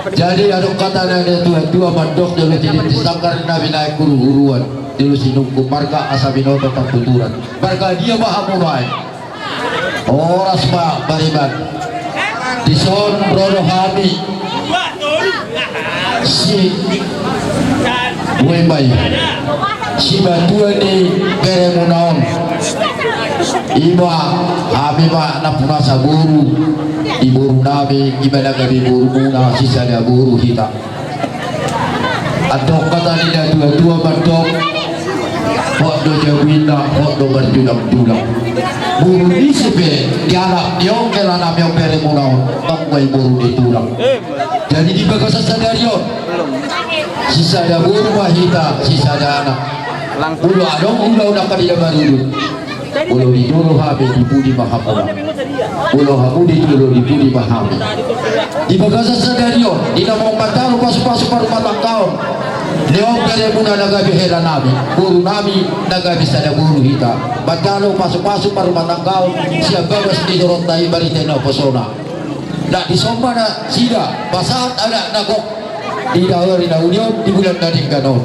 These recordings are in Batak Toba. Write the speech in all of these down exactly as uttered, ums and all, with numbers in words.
Jadi adong hata ni natuatua mandok jolo tiniti sanggar na binaen huruhuruan, jolo sinungkun marga asa binoto partuturan. Marga dia ma hamu nuaeng? Horas ma bariban. Dison ro do hami si, boi ma i, sibatua ni beremuna on. Ima hami ma nampuna saboru di borunami, ima na gabe borumuna, sisada boru hita. Adong hata ni natuatua mandok, hot do jabu inna, hot do martulangtulang. Boru ni si pe di anak ni on, hela nami on, beremuna on, tong ma i boru ni tulang. Jadi di bagasan sadari on, sisada boru ma hita, sisada anak. Molo adong ulaon angka di na marudut, molo di jolo hami, di pudi ma hamu. Molo hamu di jolo, di pudi ma hami. Di bagasan sadari on, di na manjalo pasupasu parrumatanggaon ni on, beremuna na gabe hela nami, boru nami na gabe sada boru hita, manjalo pasupasu parrumatanggaon sian bagas ni joronta i, marhite naposona. Nang dison ma nasida pasahat adat na gok di ari na uli on, di bulan na denggan on.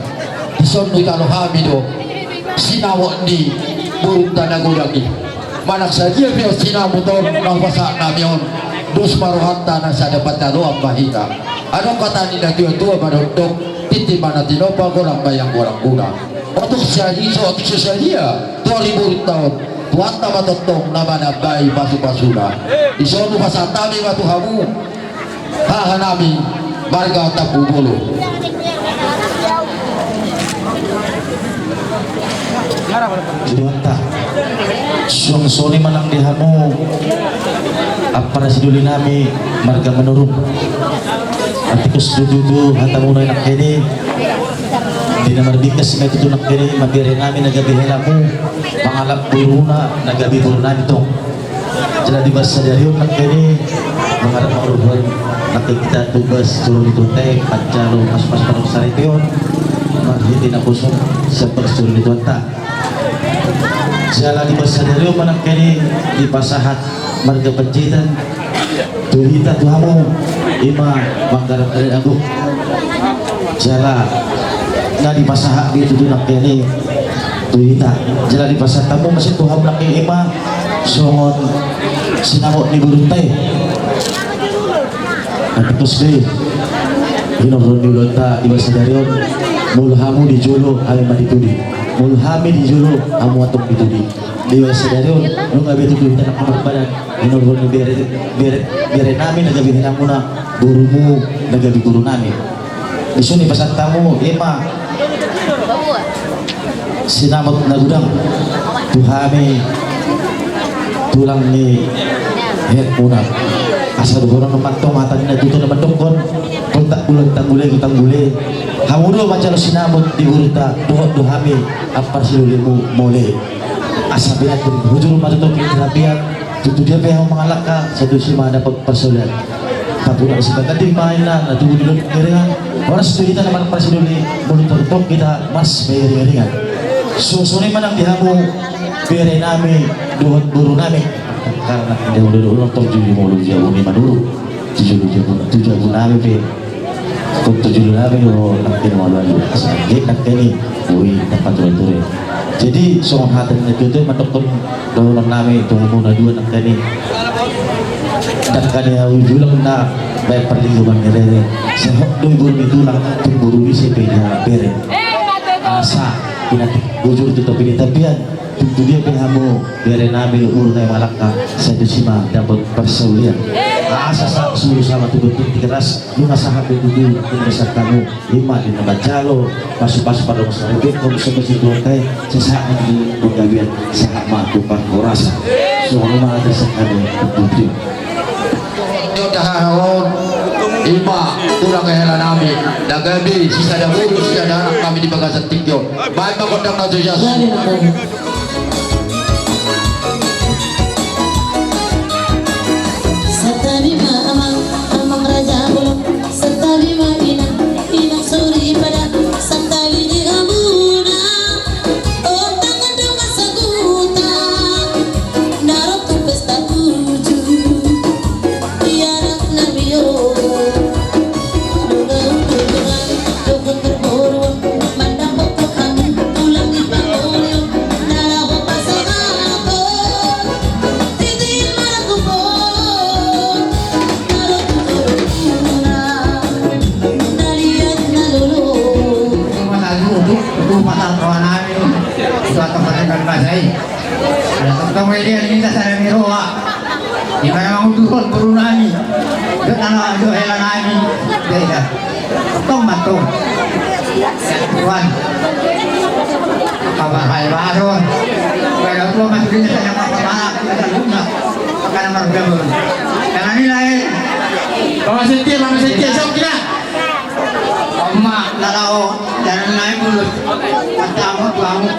Dison hujalo hami do sinamot ni borunta na godang i. Manang sadia pe on sinamot on na hupasahat nami on, dos ma rohanta, na sada panjaloan ma hita. Adong hata ni natuatua mandok, tintin ma na tinopa, godang ma i anggo na godang. Otik sadia, otik so sadia tu ari borunta on, Tuhanta ma tongtong na manambai pasupasuna. Dison hupasahat hami ma tu hamu, haha nami, marga Tampubolon. Tuhanta, suang songon i ma nang di hamu, ampara sidoli nami, marga Manurung. Atik dos do tutu hatamuna i nangkin i, di na marbingkas ma i tutu nangkin i, ma bere nami na gabe helamu, mangalap borumuna na gabe boru nami tong. Jala di bagasan sadari on nangkin i, mangarap mangaruhon nangkin hita tu bagas joro ni Tuhanta i, manjalo pasupasu parsaoran on, marhite naposo sian bagas joro ni Tuhanta. Jala di bagasan sadari on ma nangkin i, dipasahat marga Panjaitan tu hita, tu hamu, ima manggarap ari na gok. Jala na dipasahat be tutu nangkin i tu hita. Jala dipasahat hamu ma sian tu hamu nangkin i, ima songon sinamot ni borunta i. Atik dos be, hinorhon ni ulaonta di bagasan sadari on, molo hamu di jolo, hami ma di pudi. Molo hami di jolo, hamu antong di pudi. Di bagasan sadari on, nunga be tutu hita nangkin marpadan, hinorhon ni bere, bere, bere nami na gabe helamuna, borumu na gabe boru nami. Dison dipasahat hamu, ima sinamot na godang tu hami, tulang ni headmuna. Asa dohonon ma antong hata ni natuatua na mandokkon, poltak bulan tanggule, tanggule. Hamu do manjalo sinamot di borunta, dohot do hami, ampara sidolimu, mole. Asa pinantik hujur ma tu topi ni tapian, tutu dia pe hamu mangalangka, sai tusi ma dapot parsaulian. Tampubolon sipangganti ma inna na tubu di lobang ni ringan. Horas tu hita na marparsidoli, molo tongtong hita marsiringiringan. Suang songon i ma nang di hamu, bere nami dohot boru nami. Karena dia udah dulu nonton judi molo jabu ni Manurung. Tu julu jabu, tu jabu nami pe. Kok tu julu nami do nangkin i, molo alu asa angge nangkin i. Ui, dapat ture-ture. Jadi songon hata ni natuatua mandokkon dohonon nami tu hamu na dua nangkin i. Dangka ni hau julang na baen parlinggoman ni rere. Sai hot do i boru ni tulang, tung boru ni si pe di halak bere. Asa pinantik hujur tu topi ni tapian. Tutu dia pe hamu, bere nami, boru nami mangalangka, sai tusi ma dapot parsaulian. Asa sasulu sama tu bentuk keras, nunga sahat be tutu, nunga sahat hamu, ima di na manjalo pasupasu parsaoran on, songon si Tuhanta i, sai sahat ma tu panggabean, sahat ma tu parhorasan. Songon i ma, terima kasih. Ima tulang hela nami, na gabe sisada boru sisada anak nami di bagasan tingki on. Baen ma gondang na tusi. Santabi ma amang, amang raja bolon. Santabi ma inang, inang soripada. Santabi di hamuna, on tangan dongan sahuta. Na ro tu pesta tujuh, di anak nami on. Tumpah roha nami tu antong partingkian basa i. Ala tongtong ma i dia ninna sada ni roha. Di mana mangundurhon boru nami dohot anak dohot hela nami. Beda. Tong ma tong. Tuan. Kabar hai baru. Kalau tua masuk di sana apa-apa. Kita tak guna. Karena margabung. Karena nilai. Bawa setir, bawa setir, sok kita. Oma, na laho, jalan nai mulus. Matamu, tuamu.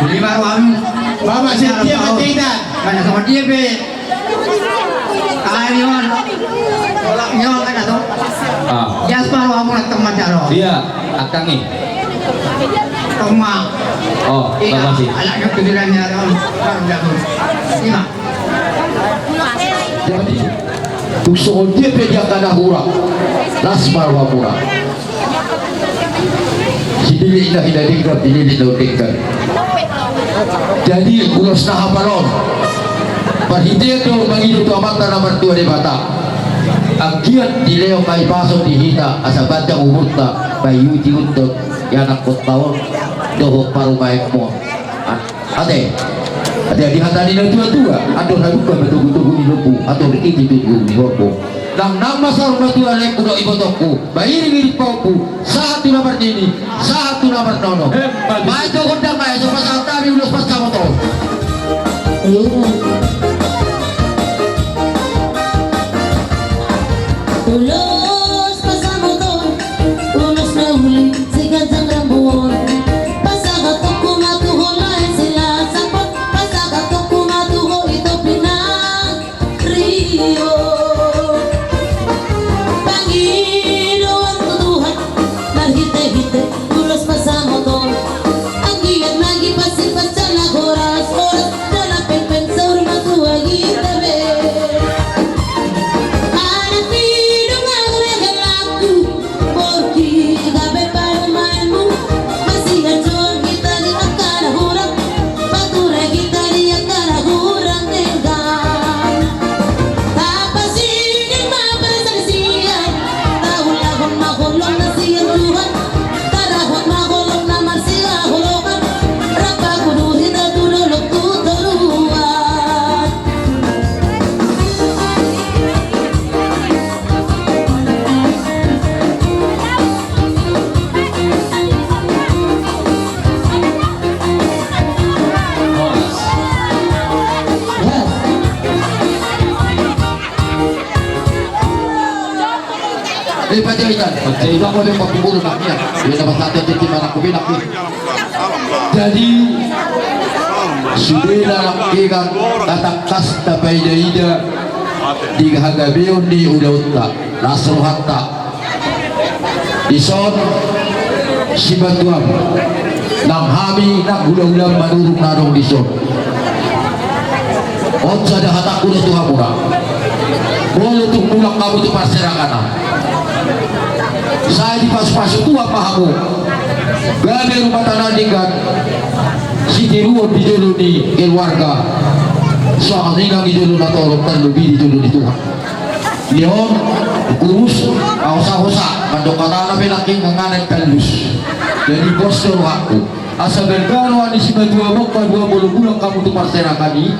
Lima ruamu. Bapak setia mati dah. Mana sama dia be? Kali on. Tolak nyawa kan atau? Ah. Jas paruamu na teman jalo. Iya, akang i. Oma. Oh, iya, makasih. Anaknya kedulannya on. Baru jago. Ima. Jadi, tung songon dia pe di angka na hurang, las ma rohamuna. Silili na hinadenggan, silili na hundenggan. Jadi, ulos na hapal on. Parhitean do mangido tu Amanta na martua Debata. Anggiat dilehon hahipason di hita, asa panjang umurta, maiuti undon, ianakhonta on, dohot parumaenmu on. Ate, ate, di hata ni natuatua, andor halumpang ma togutogu ni lombu, andor tingki togutogu ni horbo. Nangnang ma saur matua laengku dohot ibotongku, mairingiring pahompu, sahat tu na marnini, sahat tu na marnono. Emma tutu. Baen do gondang ma, asa pasahat hami ulos pansamoton. Ulos pansamoton, ulos na uli, siganjang rambu on. Pasahatonku ma tu ho lae Silasampon, pasahatonku ma tu ho Ito Pinangarion. Pangidoan tu Tuhan marhitehite ulos pansamoton. Anggiat ma gipasipas jala horas, horas jala pengpeng saur matua hita be. Anak ni dongan, helaku, borki, gabe parumaenmu. Masianjuan hita di angka na hurang, pature hita di angka na hurang denggan. Tapasiding ma parsalisian, taulahon ma holong na sian Tuhan, tarahot ma holong na marsihaholongan, rap pakudu hita tu dolok tu toruan. Eh, panjaitan. Panjaitan. Udah, udah, empat puluh, nak, ya. Ya, dapat satu titik, mana aku bilang, ya. Jadi, sude na nangkiningan na tangkas tapaidaida di hagabeon ni ulaonta, las rohanta. Dison sipatuam, nang hami nang hulahula manurung na adong dison. On sada hatangku do tu hamuna. Molo tung mulak hamu tu parserahan, sai dipasupasu Tuhan ma hamu. Gabe rumah tangga denggan, sitiruon di jolo ni keluarga, songon i nang di jolo na torop, tarlobi di jolo ni Tuhan. Leon, kurus, hosa-hosa, mandok hatana pe nangkin nganganek tallus. Jadi pos do rohangku. Asa balga roha ni simatua mongka dua molo mulak hamu tu parserahan i.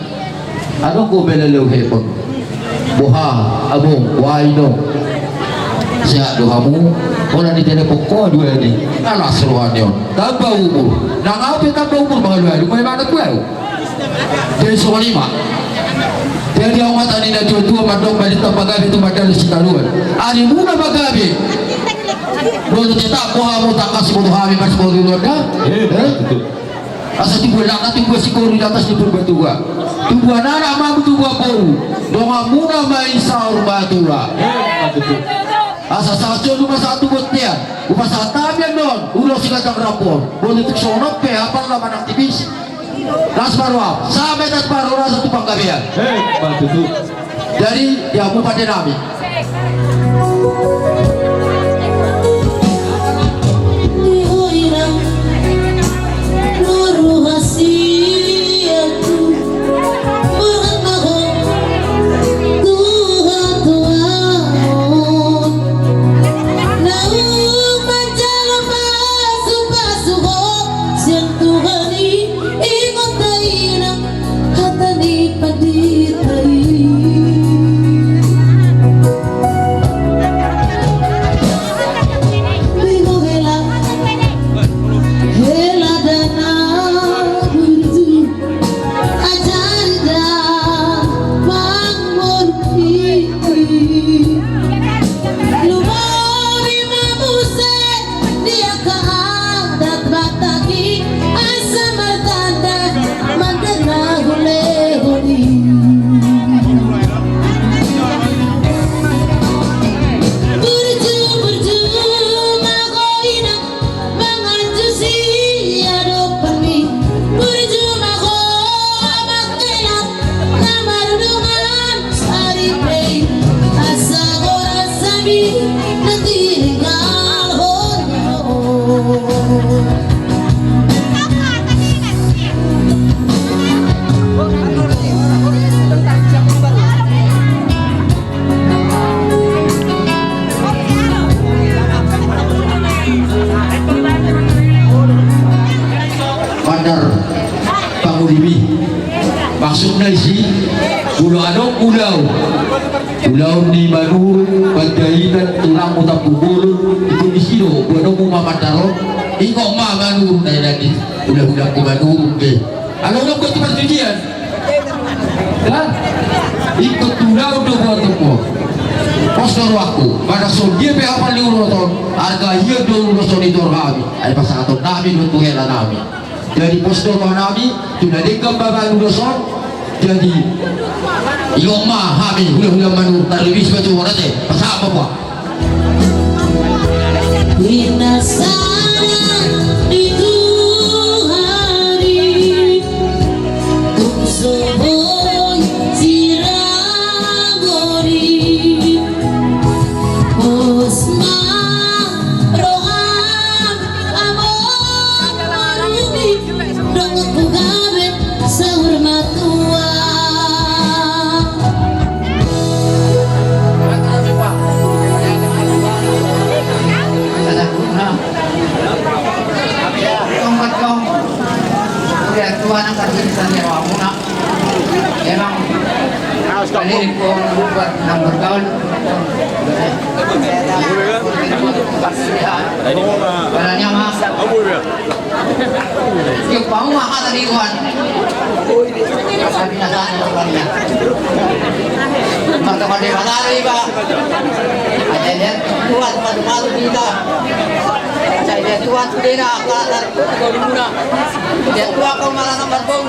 Adong do bela leu hepon. Boha, abong, boha inong. Sehat do hamu? Holan ditelepon ho dua ni. Alas roha ni on. Tamba umur. Nang au pe tamba umur ma halualu. Mauliate ma tu au. Jadi songon i ma. Jadi au ma hata ni natuatua mandok balintang ma gabe tu mandalo sitaruan. Arimuna ma gabe. Molo tetap boha hamu tangkas boto hami marsiboru loan da. Eh, eh? Betul. Asa tubuan anak, tubuan siboru di atas ni Purbatua. Tubuan anak ma hamu, tubuan boru. Donganmuna ma i saur matua. Eh, betul. Asa sahat solu ma sahat tu bontean. Hupasahat hami annon ulos siganjang rambu on. Molo tung songon on pe, hapal na manang tipis. Las ma roha, sampe las ma roha tu panggabean. Eh, betul. Jadi, ya, bupati nami. Mandar pangulimi. Maksudna disi, molo adong ulaon, ulaon ni Manurung, Panjaitan, tulang, Hutampung Bolon, tung disi do boanonmu ma mandar on. Ingkon ma Manurung na nian i, hulahulangku Manurung be. Alai unang buat parjujian. Kan? Ingkon tu ulaon do boanonmu. Pos do rohangku, manang songon dia pe hapal ni ulos on, arga ia do ulos on, i do rohanami, ai pasahatonnami do tu helanami. Jadi pos do rohanami tu na denggan bahen ulos on. Jadi ingkon ma hami hulahula Manurung, tarlebih sibacu on ate, pasahat ma. Di na sala di Tuhan i, tung so boi sirang. Pos ma roham amang Manurung, donganku gabe saur matua. Tongkat kau. Udah tua nang kasih sana ya, Wak. Emang. Kali ini gua buat nang bergaul. Barangnya mah. Tiup pamu mah kata di Tuhan. Tapi na sana orangnya. Marga Debata do iba. Aja lihat Tuhan, padu-padu kita. Saya lihat Tuhan, sudah dah, kata. Dia tua kau malah nambah bau.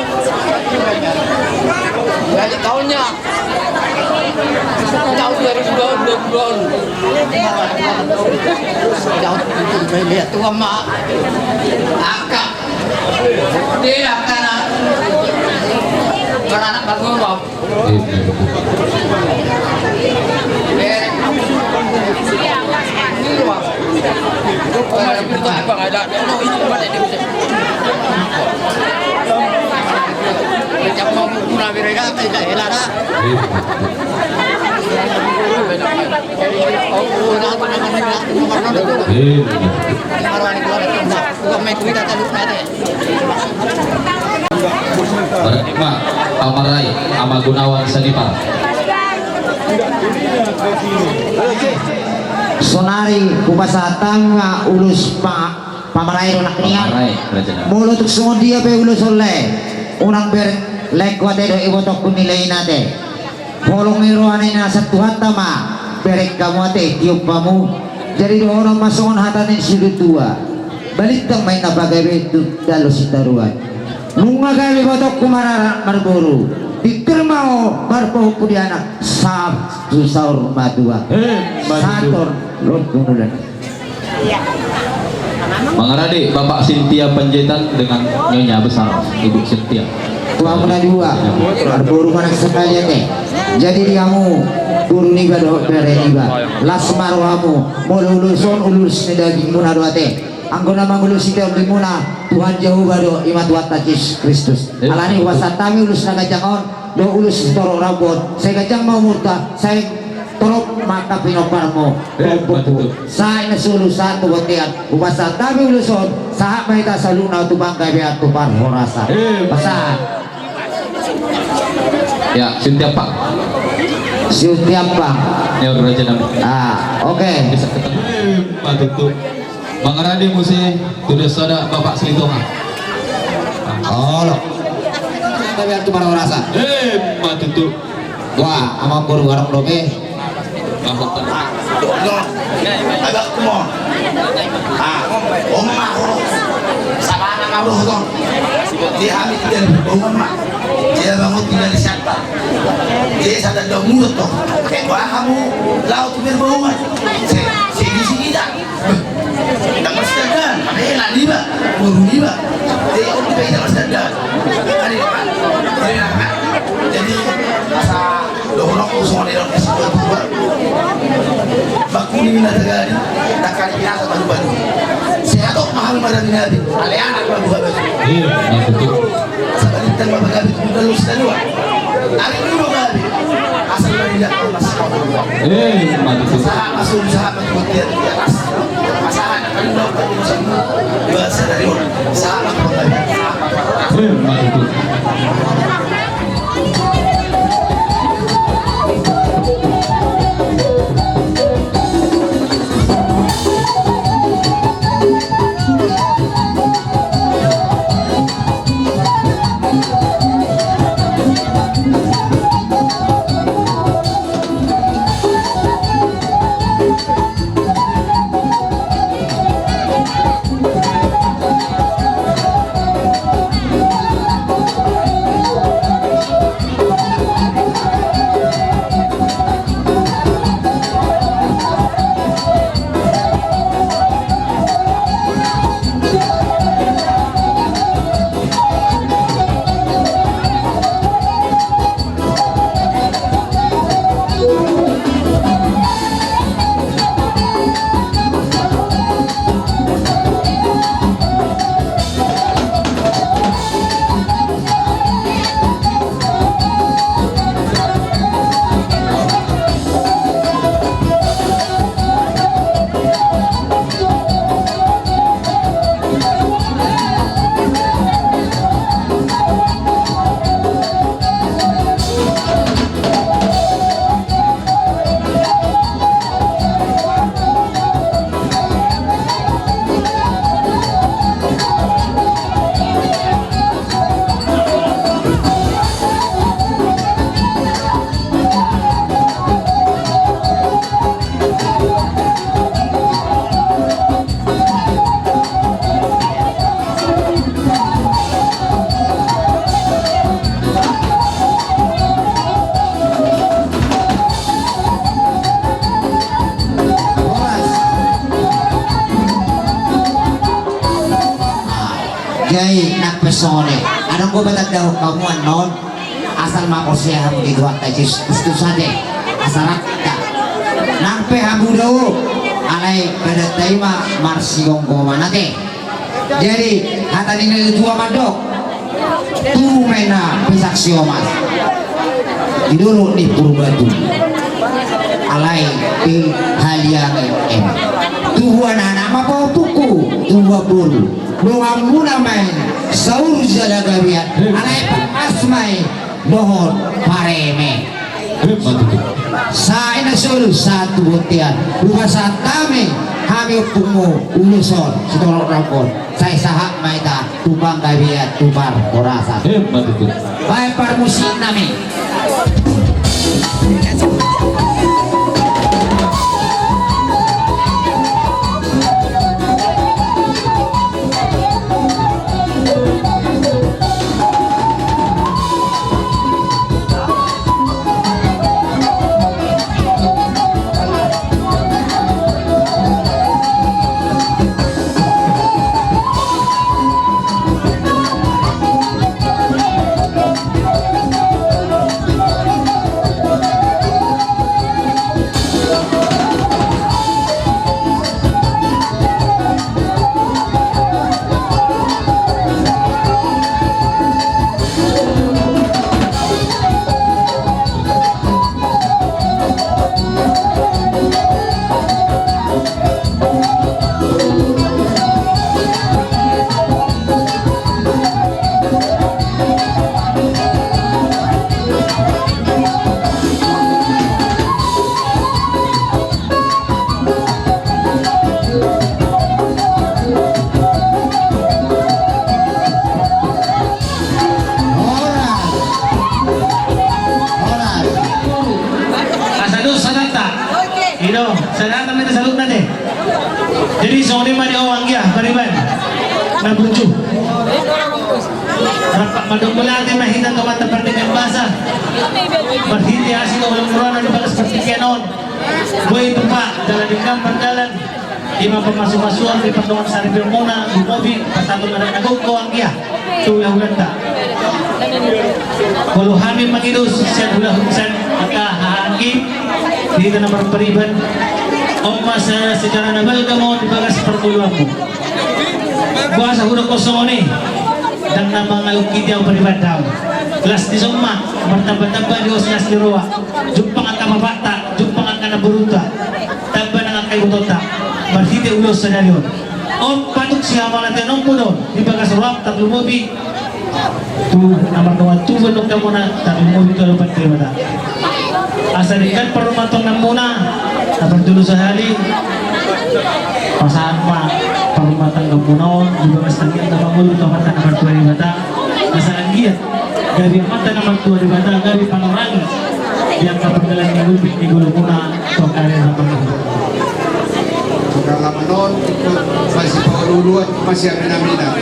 Dari tahunnya. Tahun dua ribu dua puluh dua. Tahun itu, dia tua, Mak. Angka. Dia angka na. Malah nambah bau. Berarti ma, Pamarai, Ama Gunawan Sanipa. Sonari hupasahat hami ma ulos pa-, pamarai do nang nian. Pamarai, raja. Molo tung songon dia pe ulos on lae, unang bereng laengku ate dohot ibotongku ni lae i ate. Holong ni roha ni na santuhanta ma bereng hamu ate, tiop hamu. Jadi dohonon ma songon hata ni situatua: Balintang ma inna pagabe tu dalo sitaruan. Nunga gabe ibotongku maranak marboru, tingkir ma ho marpahompu di anak, sahat tu saur matua. Emma tutu. Sahat tu lontong ulan. Mangarade Bapak Sintia Panjaitan dengan Nyonya Besar Ibu Sintia. Tu hamu na dua, marboru ma nang sakali ate. Jadi di hamu boru niba dohot bere niba, las ma rohamu, molo ulos on ulos ni dagingmuna do ate. Anggo na mangulosi tondimuna Tuhan Jahowa do, i ma Tuhanta Jesus Kristus. Alani i hupasahat hami ulos na ganjang on dohot ulos sitorop rambu on. Sai ganjang ma umurta, sai torop ma angka pinomparmu. Sahat na solu, sahat tu bontean. Hupasahat hami ulos on, sahat ma hita saluhutna tu panggabean, tu parhorasan. Pasahat. Ya, Sintiapang. Sintiapang. Ya, raja nami. Ah, oke. Bisa ketemu. Emma tutu. Mangarade muse tu dos sada Bapak Silitonga. Olo. Tapi antu marorasa. Emma tutu. Wah, amang boru warung dope. Agak kumon. Ah, om ma ho. Sabana ma ho. Di hami tinggal di Bohongan ma. Dia bangun tinggal di Siantar. Dia sadar dah mulut toh. Kayak wah kamu laut di Bohongan. Si, si, si, si, Ndang marsidandan, ame na niba, boru niba. Jadi on niba ida marsidandan. Ari, ari, jadi asa dohononku songon i do, es dua dua. Bakuni na tagadi, na kali binasa badu-badu. Sehat ok mahal ma Tadi nabi, ale anak ma buha batu. Iya, ma tutu. Sabalintang ma bagabe tu buka lus tadi wa. Ari dulu gabe. Asal marinda amas. Eh, ma tutu. Sahat masuk, sahat masuk dia di atas. Masalah anak kan dulu kan masuk. Dua sadari orang. Sahat masuk gabe. Sahat masuk. Eh, ma tutu. Jadi nang pe songon i. Adong do patandahon hamu annon. Asal ma porsea hamu di Tuhanta Jesus Kristus ate. Asa rap hita. Nang pe hamu do. Alai badanta i ma marsigomgoman ate. Jadi hata ni natua-tua mandok. Tubu ma inna pisak siomas di dolok ni Purbatu. Alai pe haliangan ema. Tubu anak-anak ma pahompuku. Tubu boru. Donganmuna ma i saur jala gabean. Alai pangkas ma i dohot pareme. Sai na solu satu bontean. Uga sahat hami, hami ompungmu ulos on sitorop rangkon. Sai sahat ma hita tu panggabean tu parhorasan. Baen parmusik nami. Asa dos sadanta. I do, sadanta ma hita saluhutna ate. Jadi songon i ma di ho anggia pariban na burju. Rap mandok mauliate ma hita tu Amanta Pardenggan Basa. Marhite asi dohot murana di bagas partingkian on. Boi tupa dalan ni hami mardalan. Ima pamasumasuon di pardongan saripeonmuna, gumopi pasahaton adat na gok ho anggia tu hulahulanta. Molo hami mangido sian hulahula, sian angka hahaanggi di hita na marpariban, on ma secara na balga ma on di bagas parngoluanmu. Boasa hudok songon i? Ndang na mangalungkiti au pariban dao. Las ni somba, martamba-tamba di os las ni roha. Jumpang angka bapakta, jumpang angka namborunta. Tamba nang angka ibotonta. Marhite ulos sadari on. On patuk sihamonanonmu do di bagas roham tarlumobi tu na mardongan tubu nang hamuna, tarlumobi tu adopan Debata. Asa denggan parrumatanggaonmuna, na partolu sahali. Pasahat ma parrumatanggaonmuna on di bagas tangiang na mangolu tu Amanta na martua Debata. Asa anggiat gabe Amanta na martua Debata gabe panorangi di angka pardalan ni lumbing ni ngolumuna tu angka ari na mangolu. Pangalaman on ingkon masipaolo-oloan, masiamin-aminan.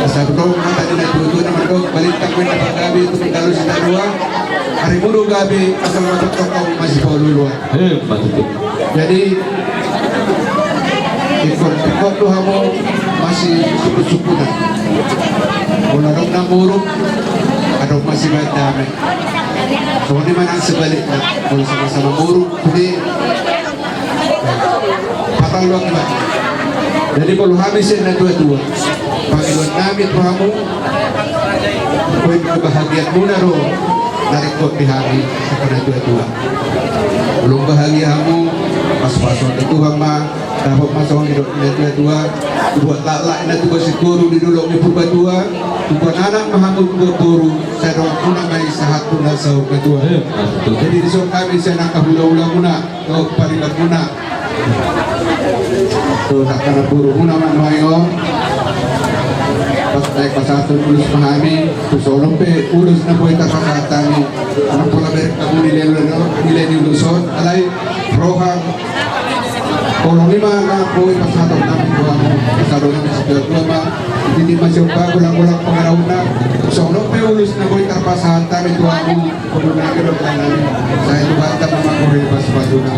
Asa adong hata ni natuatua na mandok, balintang ma inna pagabe, tumundalhon sitadoan. Ari muru gabe asal ma tongtong hamu masipaolo-oloan. Eh, betul. Jadi ingkon, ingkon do hamu masisungkunsungkunan. Molo adong na muruk, adong ma sibahen dame. Songon i ma nang sebalikna, molo sama-sama muruk, jadi patang do akibatna. Jadi molo hami sian natuatua, pangidoan nami tu hamu, poin kebahagiaanmuna do na ringkot di hami sian natuatua. Molo bahagia hamu, pasupasu ni Tuhan ma. Dapot ma songon nidok ni natuatua, tubuan laklak inna, tubuan singkoru di dolok ni Purbatua, tubuan anak ma hamu, tubuan boru, sai donganmuna ma i sahat tu na saur matua. Jadi dison hami sian angka hulahulamuna dohot paribanmuna, tu angka namborumuna ma nuaeng on. Pas naeng pasahathon ulos ma hami, tu songon on pe ulos na boi tarpasahat hami. Ndang pola bereng hamu nilai, nilai ni ulos on, alai roha. Holong i ma na boi pasahaton nami tu hamu, pasahaton nami situatua ma. Titi ma siompa, golang-golang pangarahutna. Songon on pe ulos na boi tarpasahat hami tu hamu, boru nami, dohot raja nami. Sai Tuhanta ma mangkorhon pasupasuna.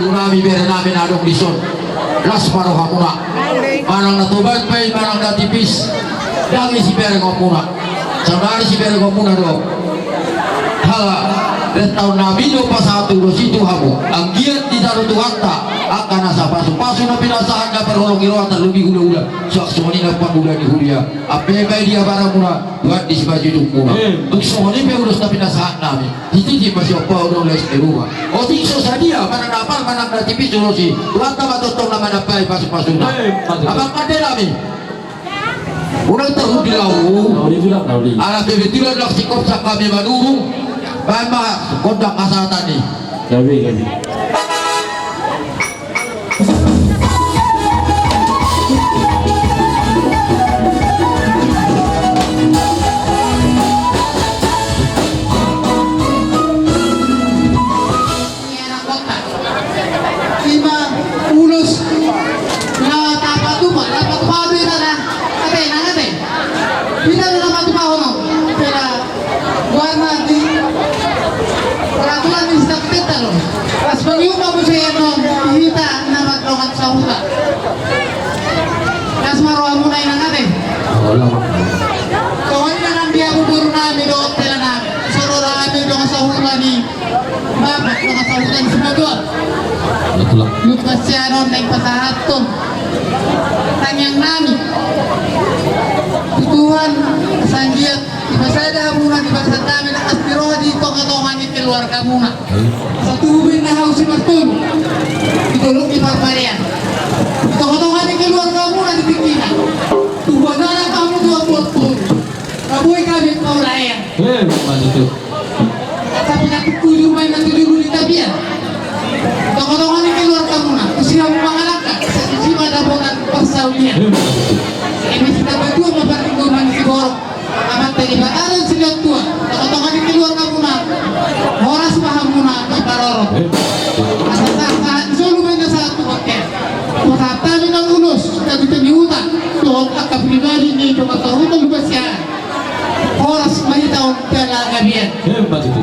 Nami, bere nami na adong dison, las ma rohamuna. Manang na toba pe i, manang na tipis, dang i siberengonmuna. Saonari siberengonmuna do. Hala, rentaon nami do pasahat ulos i tu hamu. Anggiat ditaru Tuhanta angka na sapasupasu na pinasahat, na parholong ni roha, tarlumobi hulahula, suang songon i na pangula ni huria. Ampe ma i di abaramuna, Tuhan di simanjujungmuna. Tung songon i pe ulos na pinasahat nami. Dititip ma siompa, adong lais ni ruma. Otik so sadia, manang na apal, manang na tipis ulos i, Tuhanta ma tongtong na manambai pasupasuna. Amang pande nami. Unang tarhudil ahu. Ala kebetulan laos singkop sangkami manurung. Baen ma gondang hasahatan i. Gabe, gabe. Ima ulos na tapatupa, tapatupa hita na, ate, nang ate. Hita na tapatupa hono, pela goarna di peraturan ni sitapitenta do. Las ma i, uma muse annon hita na mardongan sahuta. Las ma rohamuna, inang ate. Songon i nang di hamu boru nami dohot hela nami. Songon i hami dongan sahuta ni Bapak, dongan sahuta ni Simatupang. Betul. Lupa sianon naeng pasahathon tangiang nami tu Tuhan, asa anggiat dipasada hamuna di bagasan dame na as ni roha di tongatonga ni keluargamuna. Asa tubu baen na hau simartolu di dolok ni parbadian, di tongatonga ni keluargamuna di tingkina. Tubuan anak hamu, tubuan boru. Ra boi hami paulaean. Eh, mantap tu. Tapi na tuju ma i na tuju ni tapian. Tongatonga ni keluargamuna, tusi hamu mangalangka, tusi ma dapotan parsaulian. Eh, mantap tu. Eme sitamba tua ma parlinggoman ni siborok. Amanta Debata do silehon tua. Tongatonga ni keluargamuna, horas ma hamuna diparorot. Eh, mantap tu. Asa sahat, sahat solu ma i na sahat tu bangkea. Pasahat hami na ulos, tagi-tagi huta dohot angka pribadi ni dongan sahuta Lumban Siahaan. Horas ma hita on jala gabean. Hebat itu.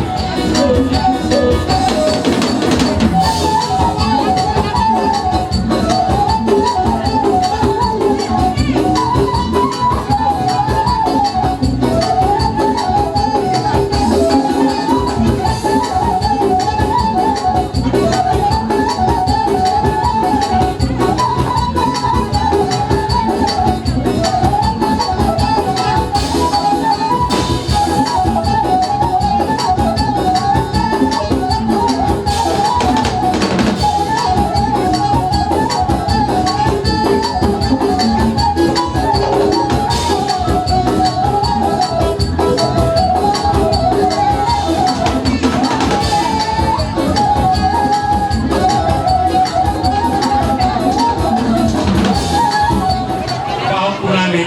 Pahompu nami,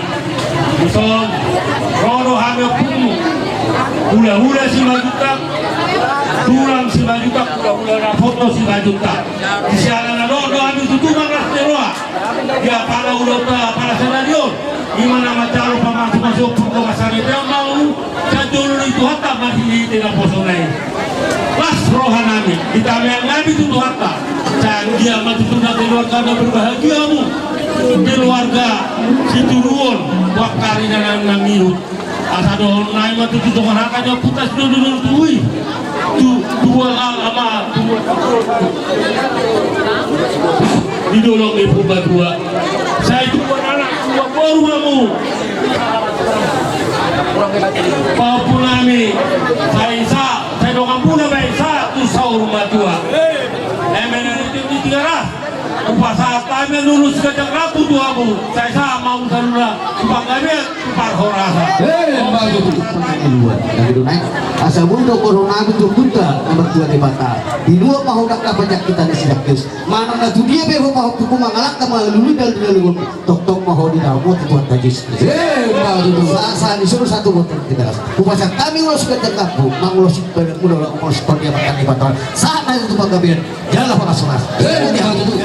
dison ro do hami ompungmu, hulahula Simanjuntak, tulang Simanjuntak, hulahula Rapoto Simanjuntak. Di siala na dohot do hami tutu ma Jota pala sadari on, ima na manjalo pamasumasuon purba masarete amang, sian jolo ni Tuhanta marhitehite naposona i. Las rohanami di tangiangnami tu Tuhanta. Sai anggiat ma tutu na keluarga na berbahagia hamu, keluarga situruon, tu angka ari na naeng mangihut. Asa dohonon nami ma tutu songon hata ni ompunta Sidondon on tu i. Tu, tua lala ma, tua. Di dolok ni Purbatua. Sai tua anak, tua boru hamu. Pahompu nami, sai sa, sai dongan muna ma i sa tu saur matua. Eme na di Tigaras. Hupasahat hami ulos ganjang rambu tu hamu, sai sahat ma hamu saluhutna tu panggabean, tu parhorasan. Eh, bagus. Asa molo dohonon nami tu ompunta na martua Debata, dilua ma ho dangka panjangkitan ni si Zakkeus. Manang na tu dia pe ho pahompuku mangalangka mangalului dalan ni lelengku, tongtong ma ho didao tu Tuhanta Jesus. Eh, bagus. Sa, sa, di solu satu botul kita. Hupasahat hami ulos ganjang rambu, mangulosi pe, ulos, ulos panggabean ni Debata. Sahat ma i tu panggabean. Jala panas-panas. Eh, di hau tu.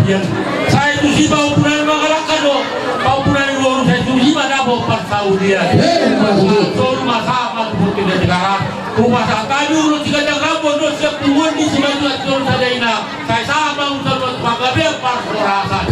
Sai tusi pahompu nami mangalangka do, pahompu nami boru sai tusi ma dapot parsaulian. Solu ma sahat ma tu pungki na tigaras. Hupasahat hami ulos siganjang rambu dohot siap punguan ni simatua sidohot sada ina. Sai sahat ma ulos saluhut panggabean parhorasan.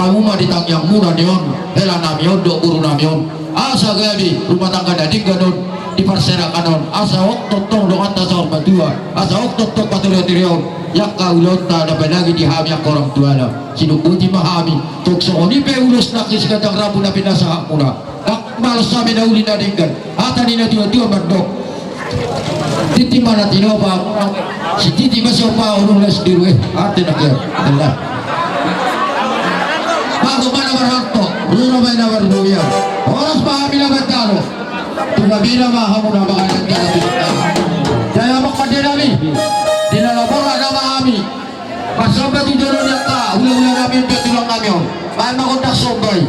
Hamu ma di tangiangmuna ni on, hela nami on dohot boru nami on. Asa gabe rumah tangga na denggan on di parserakan on, asa hohom tongtong donganta saur matua, asa hohom tongtong paturia-turia on. Angka ulaonta na panagi di hami angka orang tuana. Sidok boti ma hami, tong songon i pe ulos nangkin siganjang rambu na pinasahatmuna. Ndang malas hami na uli na denggan. Hata ni na tua-tua mandok. Titi ma na tinopa, sititi ma siopa, ulu les diru, eh, ate na kira. Bago ma na marharto, rura ma na marboya. Horas ma hami na mandalo. Tumabina ma hamu na mangajar jala pinta. Jaya ma pande nami. Di na laboran nama hami. Parsomba tu jolo ni angka hulahula nami on, tulang nami on. Baen ma gondang somba i.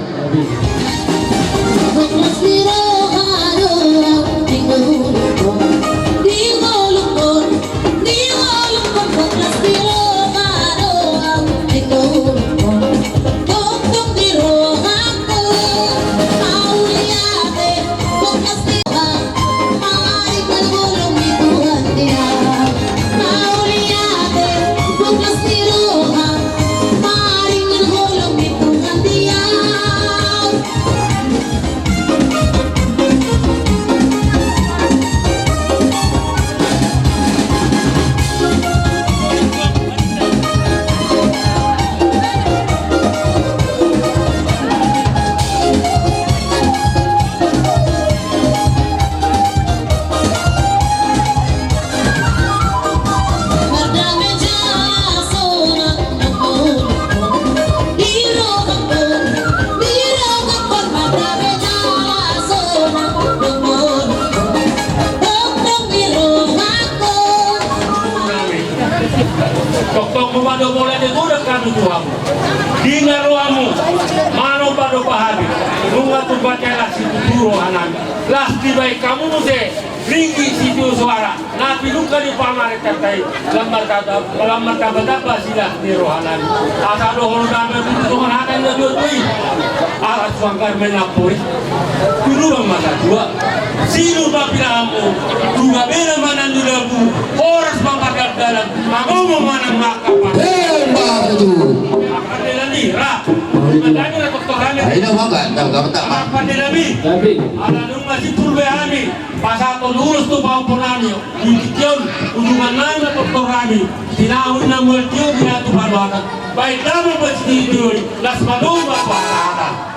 Tongtong ma do bola di godang hamu tu hamu. Di na rohamu manomba do pahami. Nunga tu pate las situtu rohanami. Las dibaen hamu muse ringgit sitio soara na pinungka ni pamarentanta i. Lam martamba, lam martamba-tamba silas ni rohanami. Asa dohonon nami tu dongan hata ni na tua-tua i. Ala suang garmen ampoi. Tuduran ma na tua. Sinur ma pinahanmu. Tu gabena ma na niulamu. Horas ma pardalanan. Mangomo ma na mangkapan. Emma tutu. Pande nami, ra. Pande nami, ra, doktor nami. Ayo, bangga, bangga, bangga. Pande nami. Ala nunga simpul be hami. Pasahathon ulos tu pahompu nami. Di tingki on, ujungan nami ma doktor nami. Sinahun na mual tio di na tu paluatan. Baen damang buat sitio i, las ma do buat pasahat.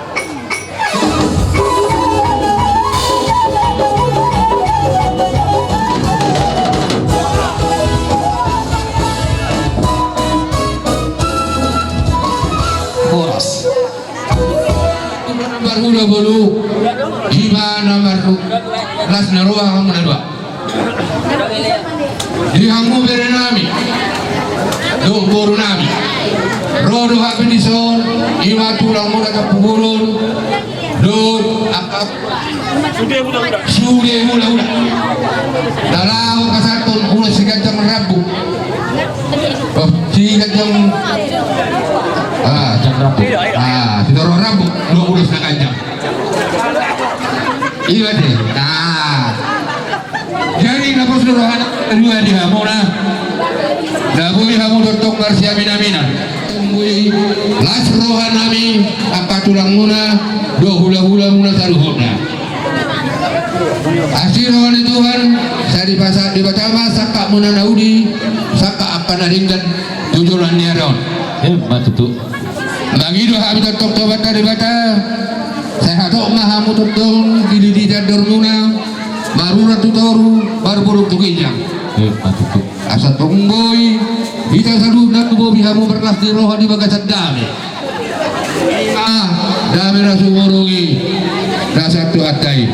Horas. Ima na marhula bolu, ima na marhula las na roha hamu na dua. Di hamu bere nami dohot boru nami. Ro do hami dison, ima tulang muna Tampubolon dohot angka sude hulahula. Sude hulahula. Na laho pasahathon ulos siganjang rambu. Oh, siganjang. Ah, siganjang rambu. Ah, sitorop rambu. Dua ulos na ganjang. Iba deh. Nah. Jadi na pos do roha na dua di hamuna. Na boi hamu tongtong marsiaminaminan. Las roha nami angka tulang muna dohot hulahula muna saluhutna. Asi roha ni Tuhan, sai dipasahat Debata ma sangkap muna na uli, sangkap angka na denggan tu joloan ni ari on. Emma tutu. Mangido hami tongtong tu Amanta Debata, sai hatop ma hamu tongtong dililiti andor muna, Marurat tu toru, marburung tu ginjang. Eh, patutu. Asa tong boi hita saluhutna tubu di hamu marlas ni roha di bagasan dame. Ima dame na sumurung i, na sian Tuhanta i.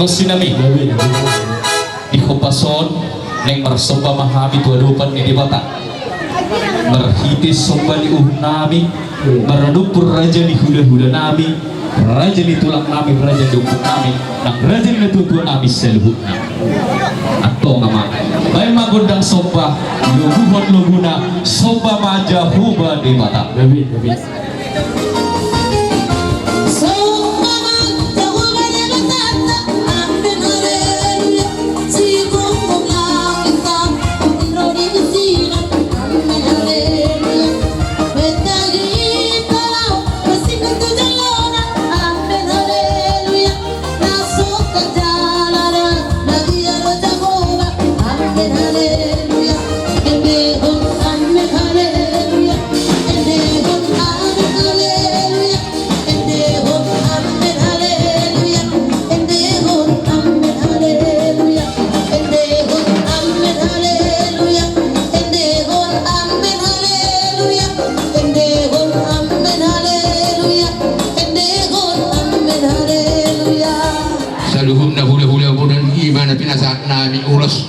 Tonsi nami, di hopas on naeng marsomba ma hami tu adopan ni Debata. Marhite somba ni uhum nami, maradophon raja ni hulahula nami, raja ni tulang nami, raja ni ompung nami, nang raja ni natuatua nami saluhutna. Antong ma, baen ma gondang somba, lobuhon lobuna, somba ma Jahowa Debata. Saluhutna hulahula muna, i ma na pinasahat nami ulos.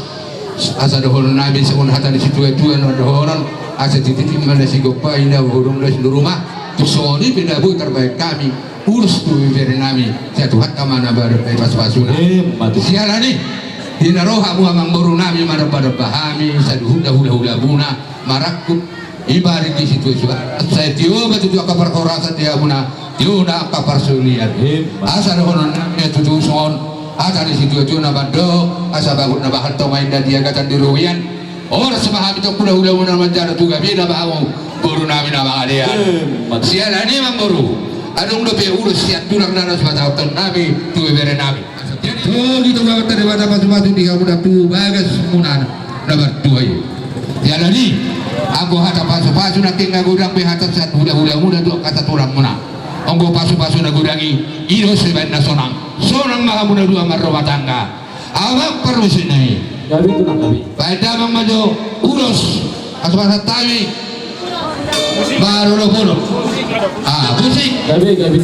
Asa dohonon nami songon hata ni situatua na dohonon, asa tititi ma na sigompa, ina ma holong na sinuruma. Tung songon i pe na boi tarbaen hami ulos tu ibebere nami, sai Tuhanta ma na baen pasupasuna. Siala ni i, di na ro hamu amangboru nami manambanamba hami, saluhutna hulahula muna, marangkup, ibari di situatua. Sai tio ma tutu angka parhorasan di hamuna, tio ma angka parsaulian. Asa dohonon nami tutu songon hata ni situatua na mandok, asa bagot na bahalto ma inda di agatan di robean. Horas ma hami tu hulahula muna manjalo tu gabe na bahamu boru nami na mangalean. Siala ni i amangboru, adong dope ulos sian tulang na laos patahonhon nami tu ibebere nami. Jadi tu Debata pasupasu di hamuna tu bagas muna na martua i. Siala ni i, anggo hata pasupasu nangkin nga godang be hata sian hulahula muna tu angka tulang muna. Anggo pasupasu na godang i, i do sai baen na sonang. Sonang ma hamu na dua marrumah tangga. Amang parmusik nami. Baen damang ma jo ulos. Asa pasahat hami. Baru lo bono. Ah, musik. Gabe, gabe.